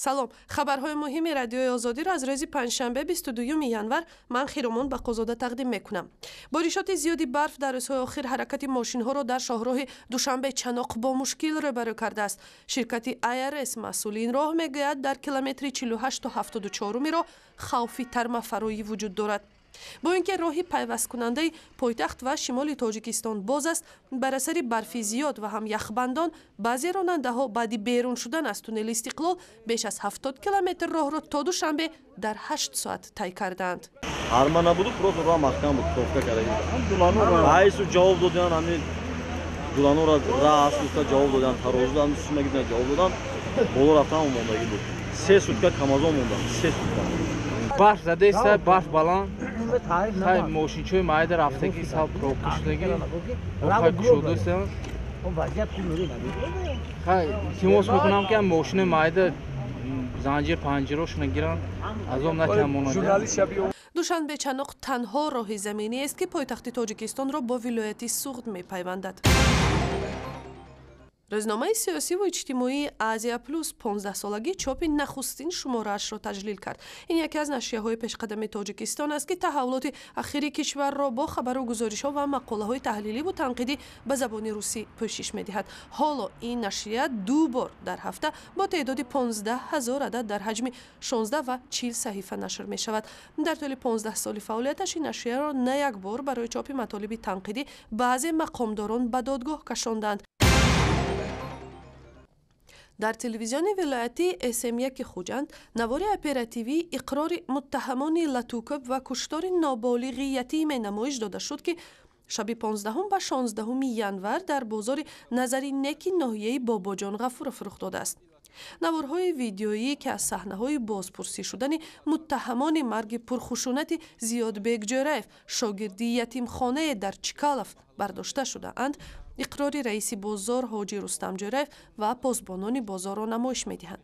Салом, хабарҳои муҳими Радиои Озодиро аз рӯзи панҷшанбе, 22 январ, ман Хиромон Бақозода тақдим мекунам. Боришоти зиёди барф дар рӯзҳои охир ҳаракати мошинҳоро дар шоҳроҳи Душанбе Чаноқ бо мушкил рӯбарӯ кардааст. Ширкати ИРС, масъули ин роҳ, мегӯяд, дар километри 48-у 74-уми роҳ хавфи тармафароӣ вуҷуд дорад. Бо ин ки роҳи пайвасткунандаи пойтахт ва шимоли Тоҷикистон боз аст, бар асари барфи зиёд ва ҳам яхбандон баъзе ронандаҳо баъди берун шудан аз туннели Истиқлол беш аз 70 километр роҳро то Душанбе дар 8 соат тай кардаанд. Тарма набуду, просто роҳ маҳкам буд, кофта карда. Раису ҷавоб додиан, ҳами дуланора раст гуфта ҷавоб додиан, тарозу сумагидна ҷавоб додан, боло рафтан мондагӣ буд. 3 сутка камазон мондам, 3 сутка. Барф задеста, барф баланд, хай мошинчои майда рафтагӣ, сал пробка шудагӣ, хай кушодастам. Хай илтимос мекунам, ки мошини майда занҷир панҷирошона гиранд, азоб натиҳам монад. Душанбе Чаноқ танҳо роҳи заминӣ аст, ки пойтахти Тоҷикистонро бо вилояти Суғд мепайвандад. Рӯзномаи сиёсиву иҷтимоии Азия Плюс 15-солагии чопи нахустин шумораашро таҷлил кард. Ин яке аз нашрияҳои пешқадами Тоҷикистон аст, ки таҳаввулоти ахири кишварро бо хабару гузоришҳо ва мақолаҳои таҳлиливу танқидӣ ба забони русӣ пӯшиш медиҳад. Ҳоло ин нашрия ду бор дар ҳафта бо теъдоди 15 ҳазор адад дар ҳаҷми 16 ва 40 саҳифа нашр мешавад. Дар тӯли 15 соли фаъолияташ ин нашрияро на як бор барои чопи матолиби танқидӣ баъзе мақомдорон ба додгоҳ кашонданд. Дар телевизиони вилоятии СМ1 Хуҷанд навори оперативии иқрори муттаҳамони латукӯб ва куштори ноболиғи ятиме намоиш дода шуд, ки шаби 15 ба 16 январ дар бозори Назари Неки ноҳияи Бобоҷон Ғафуров рух додааст. Наворҳои видеоӣ, ки аз саҳнаҳои бозпурсӣ шудани муттаҳамони марги пурхушунати Зиёдбек Ҷӯраев, шогирди ятимхонае дар Чкалов, бардошта шудаанд, иқрори раиси бозор Ҳоҷи Рустам Ҷӯраев ва посбонони бозорро намоиш медиҳанд.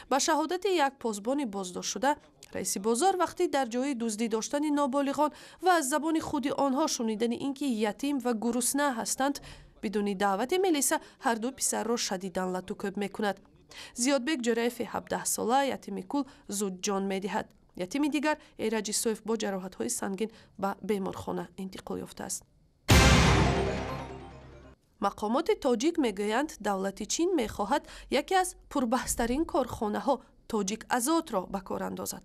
Ба шаҳодати як посбони боздоштшуда, раиси бозор вақти дар ҷои дуздӣ доштани ноболиғон ва аз забони худи онҳо шунидани ин ки ятим ва гурусна ҳастанд, бидуни даъвати милиса ҳарду писарро шадидан латукӯб мекунад. Зиёдбек Ҷӯраеви 17-сола, ятими кул, зуд ҷон медиҳад. Ятими дигар, Эраҷ Исоев, бо ҷароҳатҳои сангин ба беморхона интиқол ёфтааст. Мақомоти тоҷик мегӯянд, давлати Чин мехоҳад яке аз пурбаҳстарин корхонаҳо, Тоҷик Азотро, ба кор андозад.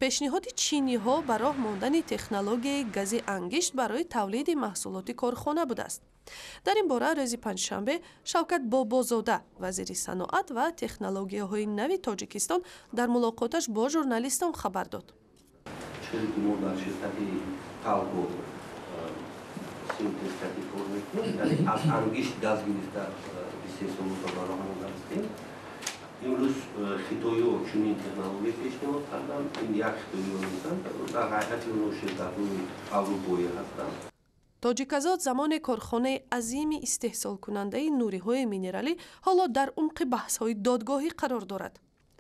Пешниҳоди чиниҳо ба роҳ мондани технологияи гази ангишт барои тавлиди маҳсулоти корхона будааст. Дар ин бора рӯзи панҷшанбе Шавкат Бобозода, вазири саноат ва технологияҳои нави Тоҷикистон, дар мулоқоташ бо журналистон хабар дод. Мо дар ширкати Талко синтез кор мекунем, яъне аз ангишт газ гирифта истеҳсолотро ба роҳ монда ҳастем. Имрӯз хитоиҳо чунин технология пешниҳод карданд. Ин як хитоиҳо нестанд, дар ҳайати онҳо ширкатҳои аврупоӣ ҳастанд. Тоҷиказот, замоне корхонаи азими истеҳсолкунандаи нуриҳои минералӣ, ҳоло дар умқи баҳсҳои додгоҳӣ қарор дорад.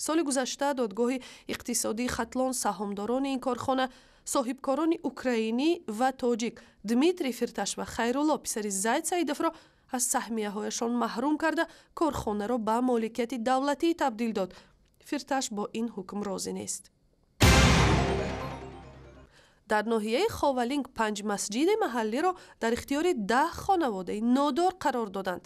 Соли гузашта додгоҳи иқтисодии Хатлон саҳомдорони ин корхона, соҳибкорони украинӣ ва тоҷик Дмитрий Фирташ ва Хайрулло писари Зайд Саидовро аз саҳмияҳояшон маҳрум карда, корхонаро ба моликияти давлатӣ табдил дод. Фирташ бо ин ҳукм розӣ нест. Дар ноҳияи Ховалинг панҷ масҷиди маҳаллиро дар ихтиёри 10 хонаводаи нодор қарор доданд.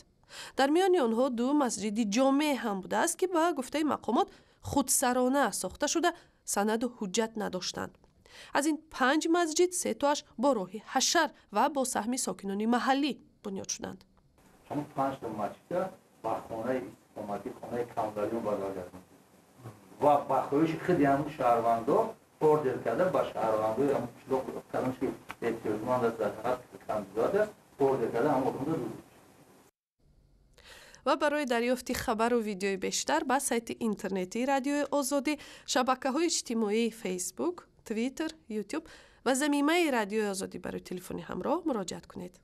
Дар миёни онҳо ду масҷиди ҷомеъ ҳам будааст, ки ба гуфтаи мақомот худсарона сохта шуда, санаду ҳуҷҷат надоштанд. Аз ин панҷ масҷид сетоаш бо роҳи ҳашар ва бо саҳми сокинони маҳаллӣ бунёд шуданд. Ҳамун панҷта масҷида ба хонаи истиқоматӣ, хонаи камзалиён бадал гардонд ва ба хоҳиши худи ҳамун шаҳрвандо ордер карда, ба шаҳрвандои ҳамун қишлоқ, кадомш ки эҳтиёҷманд аст, дар ҳақиқат камбизоат аст, ордер карда, ҳамон одамда рӯз. Ва барои дарёфти хабару видеои бештар ба сайти интернетии Радиои Озодӣ, шабакаҳои иҷтимоии Фейсбук, Твиттер, Ютуб ва замимаи Радиои Озодӣ барои телефони ҳамроҳ муроҷиат кунед.